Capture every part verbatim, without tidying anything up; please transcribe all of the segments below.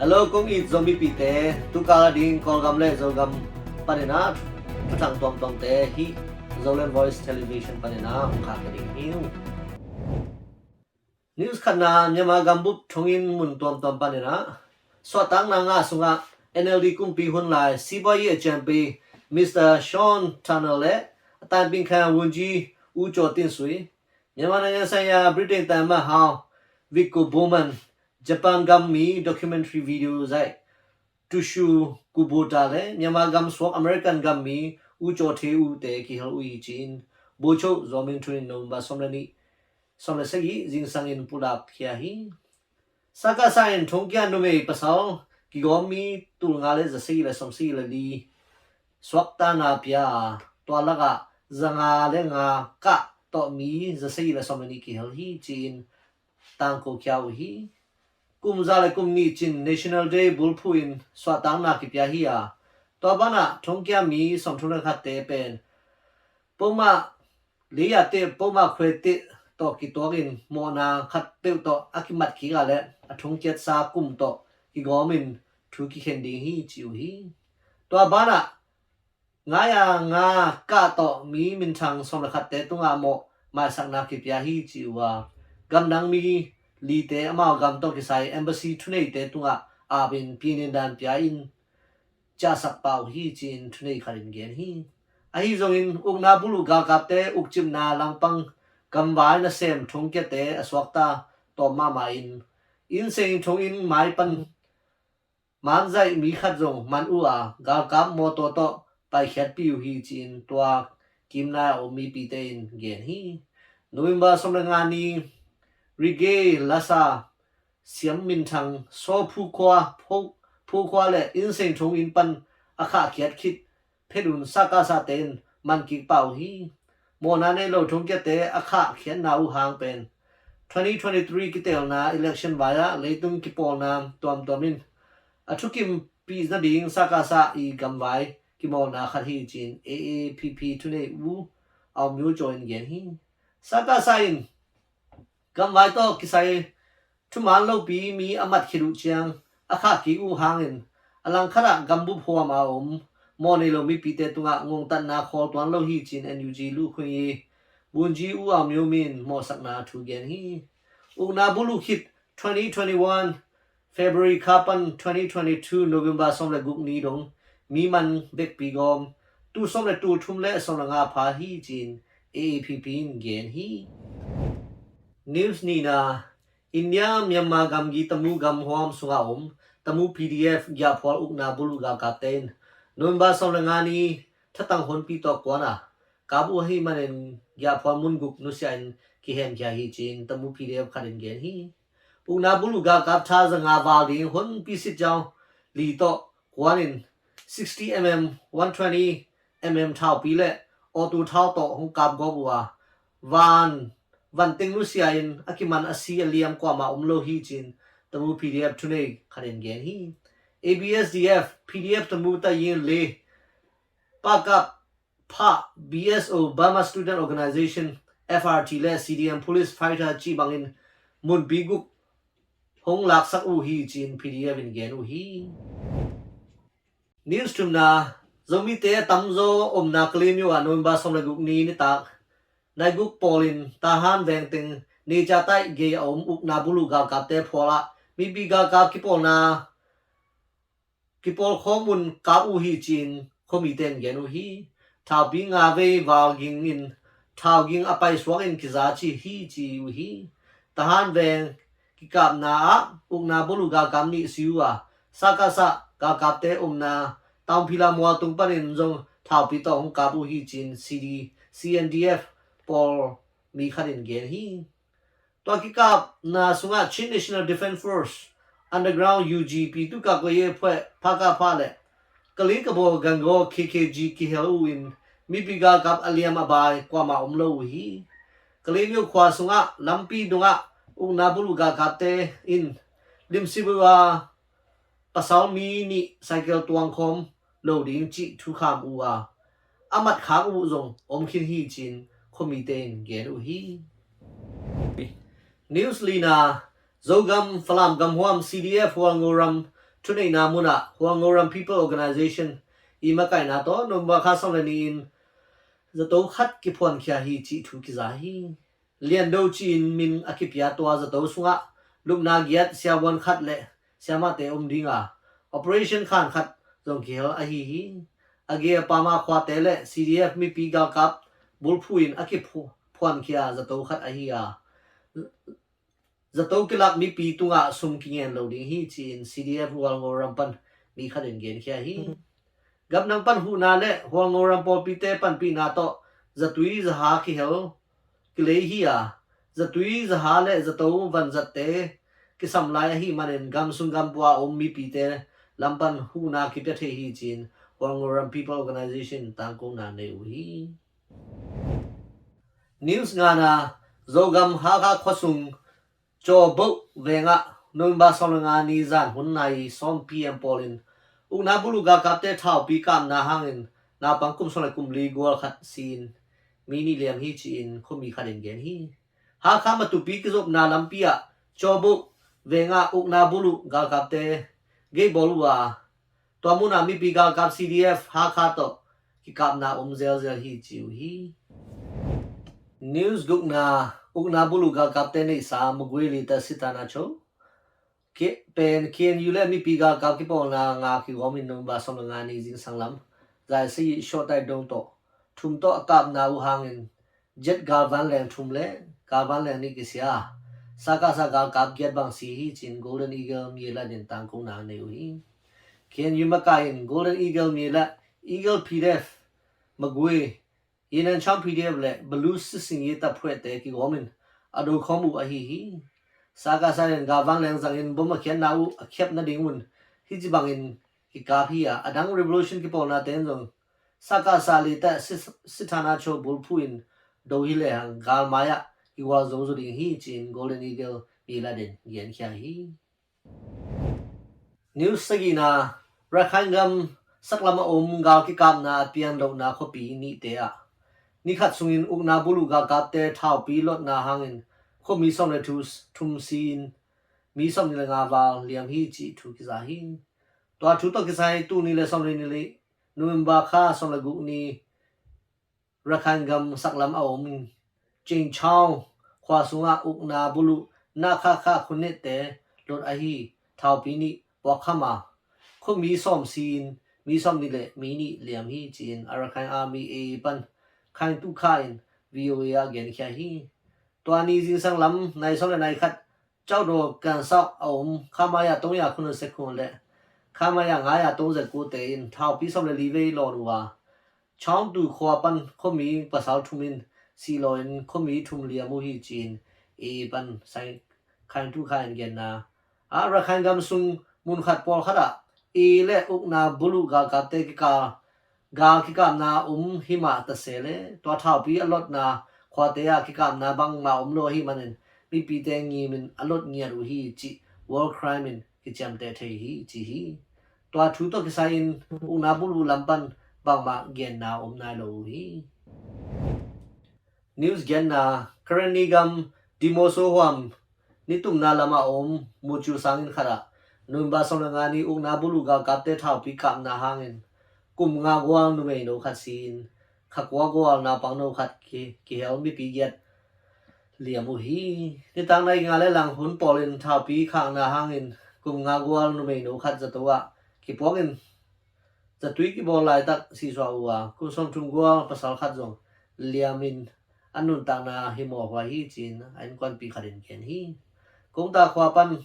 Hello, kong it Zomipite, tukal a ding Kawlgam le Zogam panin ah thuthang tuamtuamte hih Zoland Voice Television panin ah hong khak ka ding hi uh. News khatna, Myanmar gambup thonginn mun tuamtuam panin ah suahtakna ngah sungah N L D kumpi hun lai Sibuayi a ciampi Mister Sean Turnell le a taanpin kha Wunji U Caw Tin Sui, Myanmar နိုင်ငံဆိုင်ရာ ဗြိတိန်သံအမတ်ဟောင်း Vico Bowman, Japan gam mi documentary video zaih Tushu Kubota le Myanmar gam suak American gam mi U Caw Te U te kihel uh hi ci-in Bocho Zaw Min Thun in November sawm le nih, sawm le sagih zingsang in pulak khia hi. Sakasa in thongkia numei pasal kigawm mi tul nga le za sagih le sawm sagih le li suaktakna pia a, tua lakah za nga le nga kah tawh mi za sagih le sawm le nih kihel hi ci-in tangko khia uh hi. Kum za le kum nih cin National Day bulphuh in suahtakna kipia hi a, tua banah thongkia mi sawmthum le khatte pen poma leiyate poma khuete tawh kituak in mawhna khat peuh tawh a kimat kik a le a thongkiatsa kum tawh kigawm in thu kikhen ding hi ci uh hi. Tua banah ngai a nga kah tawh mi minthang sawm le khatte tungah mawh maisakna kipia hi ci uh a, gamdang mi lite amau gam tawh kisai embassy thuneite tungah apin pinindan pia in ciahsak pah uh hi ci-in thunei khat in gen hi. Ahi zongin ukna buluh galkapte ukcipna langpang gamvai nasem thongkiate a suakta tawm mahmah in, innseng thonginn mai pan manzaih mi khat zong man uh a, galkap mawtaw tawh paikhiatpih uh hi ci-in tua kimnai a um mipite in gen hi. November sawm le nga ni Rigay Lasa siam minthang Saw Phu khua, Phu, Phu khua le innseng thonginn pan a khahkhiat khit phetun sakasate in man kik pah uh hi. Mawhna nei lo thongkiate a khahkhiatna uh hang pen twenty twenty-three kitelna election vai-ah leitung kipawlna tuamtuam in a thukimpih nading sakasa i gamvai kimawlna khat hi ci-in A A P P thunei U Aung Myo Caw in gen hi. Sakasa in gamvai tawh kisai thuman lopi mi a mat khit uh ciang a khah kik uh hangin a langkhatah gambup huam a om mawh nei lo mipite tungah ngongtatna khawl tuan lo hi ci-in N U G luhkhung i Bunji U Aung Myo Min mawhsakna thu gen hi. Ukna buluh khit twenty twenty-one February kha pan twenty twenty-two November sawm le guk ni dong mi man bekpi gawm tul sawm le tul thum le sawm le nga pha hi ci-in A A P P in gen hi. News nihna, India Myanmar gamgi Tamu gam huam sungah om Tamu P D F giahphual ukna buluh galkapte in November sawm le nga ni thatang honpi tawh kuan a kap uh ahih manin giahphual mun guk nusia in kihemkhia hi ci-in Tamu P D F khat in gen hi. Ukna buluh galkap tha za nga val ding honpi sit ciang li tawh kuan in sixty mm, one twenty mm thaupi le awtu thau tawh hong kap gawp uh a, van, van teng nusia in a kiman a si a liam kuamah om lo hi ci-in Tamu P D F thunei khat in gen hi. A B S D F, P D F Tamu Tayin le Pakap Pha, B S O, Burma Student Organization, F R T le C D M Police Fighter cih bangin munpi guk hong laksak uh hi ci-in P D F in gen uh hi. News thumna, Zomite a tamzaw omna Kalaymyo ah November sawm le guk ni nitak nai guk pawlin Tahan veng teng Neja taih gei a om ukna buluh galkapte phualah mipi galkap kipawlna kipawlkhawm un kap uh hi ci-in khuamite in gen uh hi. Thaupi nga vei val ging in thau ging a paisuak in kiza ci hi ci uh hi. Tahan veng kikapna ah ukna buluh galkap nih si uh a, sakasa galkapte omna Taungphila mual tung panin zong thaupi tawh hong kap uh hi ci-in C D, C N D F pawl mi khat in gen hi. Tua kikapna sungah Chin National Defense Force, Underground U G P, tukak ko ye phuai Phaka Pha le Kalin Kabaw Gangaw K K G kihel uh in mipi galkap a liam a bai kuamah om lo uh hi. Kalaymyo khua sungah lampi dongah ukna buluh galkapte in limsip uh a pasal mi nih cycle tuangkhawm lo ding cih thukham uh a, a matkhak uh zong om khin hi ci-in khuamite in gen uh hi. News lina, Zogam Falam gamhuam C D F Hualngoram Thuneihna munah Hualngoram People Organization i makaihna tawh November kha sawm le ni-in zato khat kiphuankhia hi cih thu kiza hi. Liando ci-in min a kipia tua zato sungah lupna giat siavuan khat le siamahte om dinga operation khan khat zong kihel ahi hi. A gei a pama khuate le C D F mipi galkap bulphu in a kiphuankhia zato khat ahi a, zato kilak mipi tungah sum kingen lo ding hi ci-in C D F Hualngoram pan mi khat in genkhia hi. Gamdang pan huhna le Hualngoram pawlpite panpihna tawh zatui zaha kihel kilei hi a, zatui zaha le zato vanzatte kisam lai ahi manin gamsung gampua a om mipite lam pan huhna kipia thei hi ci-in Hualngoram People Organization tangkona nei uh hi. News ngana, Zogam Hakha khuasung Cawboh vengah November sawm le nga ni zan hun nai sawm P M pawlin ukna buluh galkapte thaupi kapna hangin naupang kum sawm le kum li gual khat si-in mi nih liam hi ci-in khuami khat in gen hi. Hakha Matupi kizopna lampi ah Cawboh vengah ukna buluh galkapte geibawl uh a, tua munah mipi galkap C D F Hakha tawh kikapna om zelzel hi ci uh hi. News gukna, ukna buluh galkapte neihsa Magway Litat Sitana Cho pen K N U le mipi galkap kipawlna nga kigawmin November sawm le nga ni zingsang lam zai si shawt tai dong tawh thum tawh a kapna uh hangin jet galvanleng thum le galvanleng nih kisia sakasa galkap giat bang si hi ci-in Golden Eagle Myelat in tangkona nei uh hi. K N U makai in Golden Eagle Myelat, Eagle P D F Magway, Yinan Chang P D F le Balu sising yi taphuehte kigawmin a dokhawm uh ahi hi. Sakasa in galvanleng zangin bom a khiatna uh a khiap nading un hici bangin kikap hi a, a dang revolution kipawlnate in zong sakasa Litat Sitana Cho bulphu in do hi lehang galmai ah kigual zozo ding hi ci-in Golden Eagle Myelat in genkhia hi. News sagihna, Rakhine gam saklam a om gal kikapna a pian lohna khuapi nihte ah nikhat sungin ukna buluh galkapte thaupi lotna hangin khuami sawm le thu thum si-in mi sawm ni le nga val liam hi cih thu kiza hi. Tua thu tawh kisai tul ni le sawm le ni le November kha sawm le guk ni Rakhine gam saklam a om Cingchau khua sungah ukna buluh na khakha khunette lot ahi thaupi nih puakkham a khuami sawm si-in mi sawm ni le mi nih liam hi ci-in Arakan Army A A pan Khaing Tukha in V O A ah genkhia hi. Tua ni zingsang lam nai sawm le nai khat Caudaw Kansau a om Khamaya tong ya khun sekun le Khamaya nga ya tong zekute in thaupi sawm le li vei lawn uh a Chawngtu khua pan khuami pasal thum in sihlaw in khuami thum liam uh hi ci-in A A pan Khaing Tukha in genna. A Rakhine gam sung munkhat pawlkhat ah A A le ukna buluh galkapte kikal gal kikapna um hi mah ta se le tua thaupi a lotna khuate ah kikapna bangmah om lo ahi manin mipite ngimin a lot ngiat uh hi cih World Crime in kiciamteh thei hi ci hi. Tua thu tawh kisai in ukna buluh lam pan bangmah genna om nai lo uh hi. News genna, Karenni gam Dimoso huam nitumna lamah a om Mucu sangin khat ah November sawm le nga ni ukna buluh galkapte thaupi kapna hangin kum nga gual numei no khat si-in kha kua gual naupang no khat ki, kihel mipi giat liam uh hi. Nitak nai nga le lang hun pawlin thaupi khakna hangin kum nga gual numei no khat zato ah kipuakin zatui kibawl laitak sihsuah uh a kum sawm thum gual pasal khat zong liamin a nuntakna hi mawhhuai hi ci-in a innkuanpih khat in gen hi. Kongta khua pan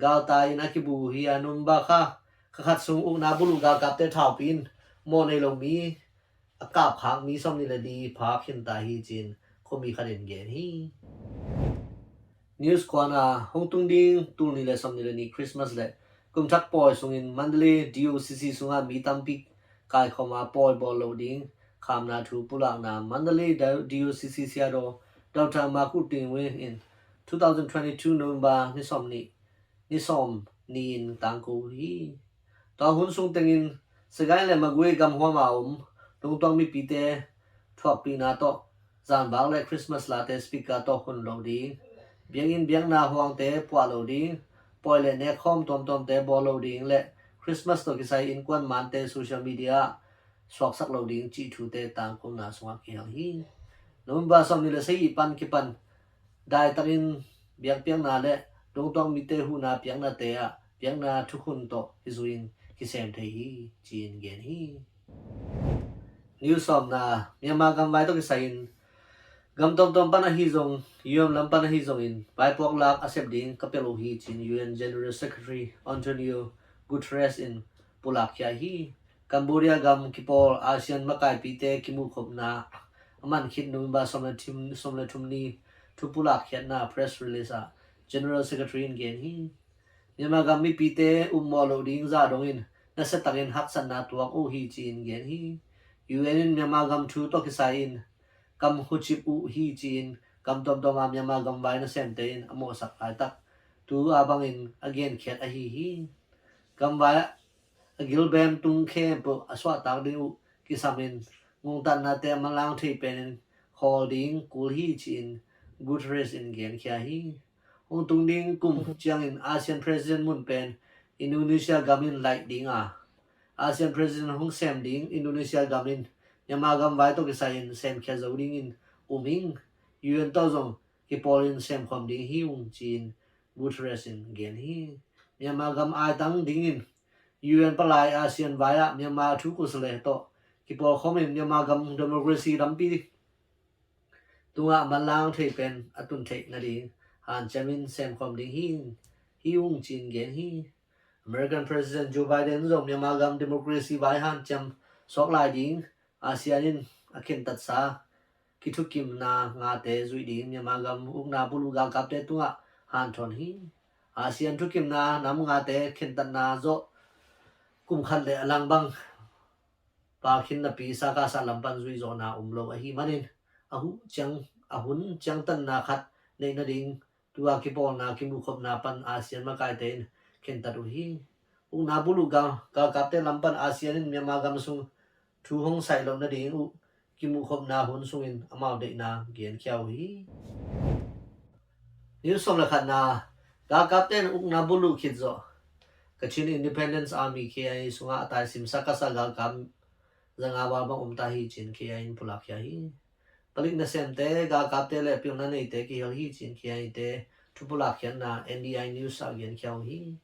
galtai in a kibu uh hi a November kha kha khat sung ukna buluh galkapte thaupi in mawh nei lo mi a kapkhak mi sawm ni le li phak khinta hi ci-in khuami khat in gen hi. News kuana, hong tung ding tul ni le sawm ni le ni Christmas le kumthak pawi sungin Mandalay D O C C sungah mi tampi kaikhawma pawi bawl lo ding khamna thu pulakna Mandalay D O C C siadaw Doctor Maku Tingwe in two thousand twenty-two November ni sawm ni ni sawm ni-in tangko uh hi. Tua hun sung tengin Sagaing le Magway gamhuam a om lungtuang mipite thuakpihna tawh zanbak le Christmas late speaker tawh hun lo ding, biakinn biakna huangte puah lo ding, pawi le nekkhawm tuamtuamte bawl lo ding le Christmas tawh kisai innkuan mante social media ah suaksak lo ding cih thute tangkona sungah kihel hi. November sawmnih le sagih pan kipan daitakin biakpiakna le dongtuak mite huhna piaknate ah piakna thukhun tawh kizui-in kisem thei hi, ci-in gen hi. News sawmna, Myanmar gamvai tawh kisai-in gam tuamtuam pan ahi zong, U N lam pan ahi zongin vaipuak lak a sep ding ka pelh uh hi, ci-in U N General Secretary Antonio Guterres in pulakkhia hi. Cambodia gam kipawl ASEAN makaipite kimuhkhopna a man khit November sawm le thum ni thu pulakkhiatna press release ah General Secretary in gen hi. Myanmar gam mipite upmawh loh ding zah dongin nasiatakin haksatna tuak uh hi, ci-in gen hi. U N in Myanmar gam thu tawh kisai-in kam hucip uh hi, ci-in gam tuamtuam a Myanmar gamvai nasemte in a mawhsak laitak tu a bangin a genkhiat ahi hi. Gamvai a gilbem tung khempeuh a suahtak ding uh kisamin ngongtatnate a manlang thei penin khawl ding kul hi, ci-in Guterres in genkhia hi. Hong tung ding kum ciangin ASEAN President mun pen Indonesia gam in laih ding a, ASEAN President hong sem ding Indonesia gam in Myanmar gamvai tawh kisai-in semkhia zo dingin um ing. U N tawh zong kipawlin semkhawm ding hi ung, ci-in Guterres in gen hi. Myanmar gam aitang dingin U N palai ASEAN vai ah Myanmar thu kusa le tawh kipawlkhawmin Myanmar gam democracy lampi tungah manlang thei pen a tun theih nading hanciamin semkhawm ding hi, hi ung, ci-in gen hi. American President Joe Biden zong Myanmar gam democracy vai hanciam suak lai ding ASEAN in a khentatsa kithukimna ngate zuih ding Myanmar gam ukna buluh galkapte tungah hanthawn hi. ASEAN thukimna nam ngate khentatna zawh kum khat le a lang bang pal khin napi Sakasa lam pan zuihzawhna um lo ahih manin a huh ciang, a hun ciangtanna khat neih nading tua kipawlna kimuhkhopna pan ASEAN makaite in khentat uh hi. Ukna buluh gal, galkapte lam pan ASEAN in Myanmar gam sung thu hong saih loh nading uh kimuhkhopna hun sungin amau deihna genkhia uh hi. News sawm le khatna, galkapte in ukna buluh khit zawh Kachin Independence Army, K I A sungah a taisim Sakasa galkap zanga val bang om ta hi, ci-in K I A in pulakkhia hi. Palik nasemte, galkapte le pilna neite kihel hi, ci-in K I A te thu pulakkhiatna N D I News ah genkhia uh hi.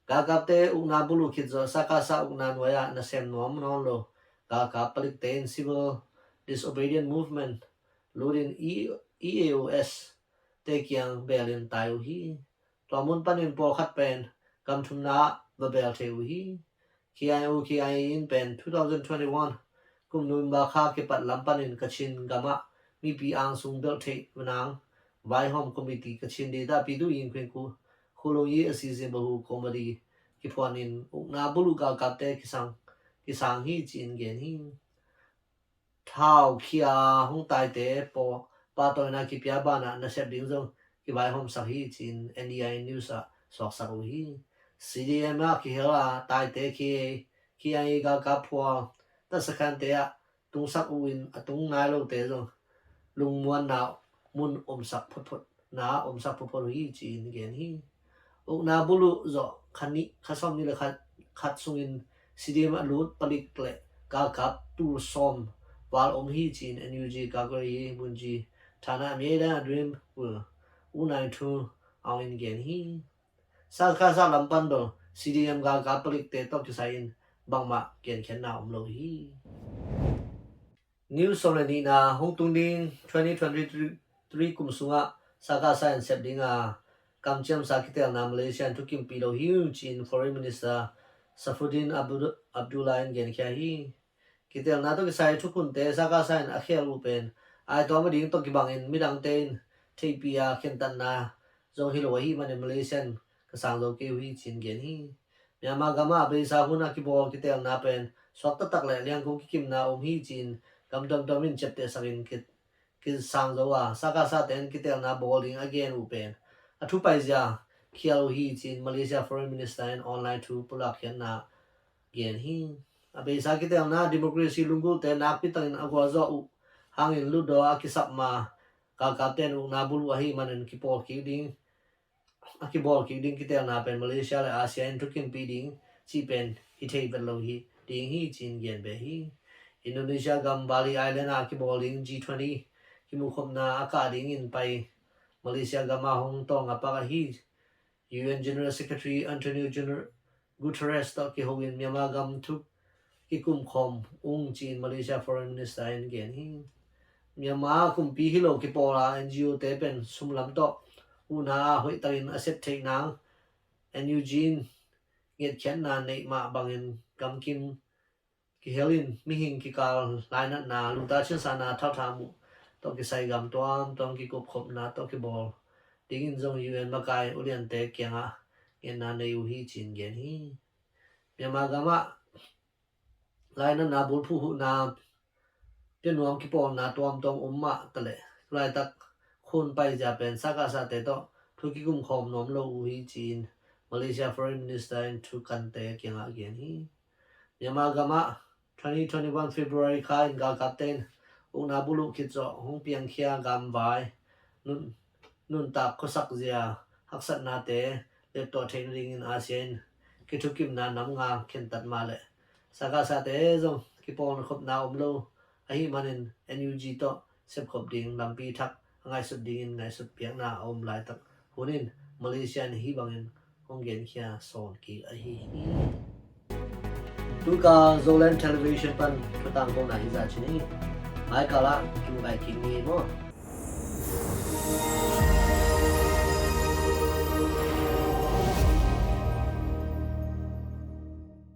Galkapte ukna buluh khit zawh Sakasa ukna nuai-ah nasem nuam nawn lo galkap palikte in Civil Disobedient Movement lutin E-, E A O S te kiang belin tai uh hi. Tua mun panin pawlkhat pen gam thumna ah va bel thei uh hi. K I O K I A in pen two thousand twenty-one kum November kha kipat lam panin Kachin gamah mipi angsung belh theih vanang vaihawm committee Kachin data pitu in khuingku khulung i a sizin bahu committee kiphuanin ukna buluh galkapte kisang, kisang hi, ci-in gen hi. Thau khia hong taite paw pahtawina kipia banah nasep ding zong kivaihawmsak hi, ci-in N D I News ah suaksak uh hi. C D M ah kihel a taite khi, khi a i galkap phual tasakhante ah tungsak uh in a tung nai lote zong lungmuanna mun omsak photphot na omsak photphot uh hi, ci-in gen hi. Ukna buluh zawh kha nih, kha sawm nih le khat, khat sungin C D M a lut palik le galkap tul sawm val om hi, ci-in N U G Calgary Munji Thana Mieda Dream U Nine Two Aung in gen hi. Sakasa lam pan bel C D M galkap palikte tawh kisai in bangmah genkhiatna om lo hi. News sawm le nihna, hong tung ding twenty twenty-three kum sungah Sakasa in sep ding a kamciamsa kitelna Malaysia in thukimpih lo hi ung, ci-in Foreign Minister Saifuddin Abdu-, Abdullah in genkhia hi. Kitelna tawh kisai thukhunte Sakasa in a khel uh pen aitawm a ding tawh kibangin midangte in theihpih a khentatna zong hi lo ahih manin Malaysia in ka sang zo kei uh hi, ci-in gen hi. Myanmar gamah a beisa hun a kibawl kitelna pen suak taktak le liangko kikimna om hi, ci-in gam tuamtuam in ciaptehsakin ki-, kisang zo a, Sakasa te in kitelna bawl ding a gen uh pen a thupaizia khial uh hi, ci-in Malaysia Foreign Minister in online thu pulakkhiatna gen hi. A beisa kitelna democracy lunggulhte nakpi takin a gualzawh uh hangin lutdaw a kisap ma galkapte in ukna buluh ahih manin kipawl kik ding a kibawl kik ding kiteelna pen Malaysia le ASEAN in thukimpih ding cih pen hi thei vet lo hi ding hi ci-in gen beh hi. Indonesia gam Bali Island ah a kibawl ding G twenty kimuhkhopna a kah dingin pai Malaysia gam ah hong tawng a pak ahi U N General Secretary Antonio Guterres tawh kiho in Myanmar gam thu kikumkhawm ung ci-in Malaysia Foreign Minister in gen hi. Myanmar kumpi hi lo kipawl a N G O te pen sumlam tawh huhna a hoihtakin a sep theih nang N U G in ngetkhiatna neih mah bangin gamkim kihel in mihing kikal lainatna, lungta cinsana thaltha muh tawh kisai gam tuamtuam kikupkhopna tawh kibawl dingin zong U N makai uliante kiangah ngetna nei uh hi ci-in gen hi. Myanmar gam ah lainatna bulphuh huhna pia nuam kipawlna tuamtuam om mah taleh laitak khun paizia pen sakasate tawh thu kikumkhawm nuam lo uh hi ci-in Malaysia Foreign Minister in thukante kiangah gen hi. Myanmar gam ah twenty twenty-one February kha in galkapte in ukna buluh khit zawh hong piangkhia gamvai nun nuntak khuasak zia haksatnate leptawh theih nadingin ASEAN in kithukimna nam nga khentat mah leh sakasate zong kipawlkhopna om lo ahih manin N U G tawh sepkhop ding lampi thak a ngaihsut dingin ngaihsut piakna a om laitak hun in Malaysia in hih bangin hong genkhia sawn kik ahi hi. Tuka Zoland Television pan thutang kona hi za cin hi. Maikal ah kimubai kik ni maw?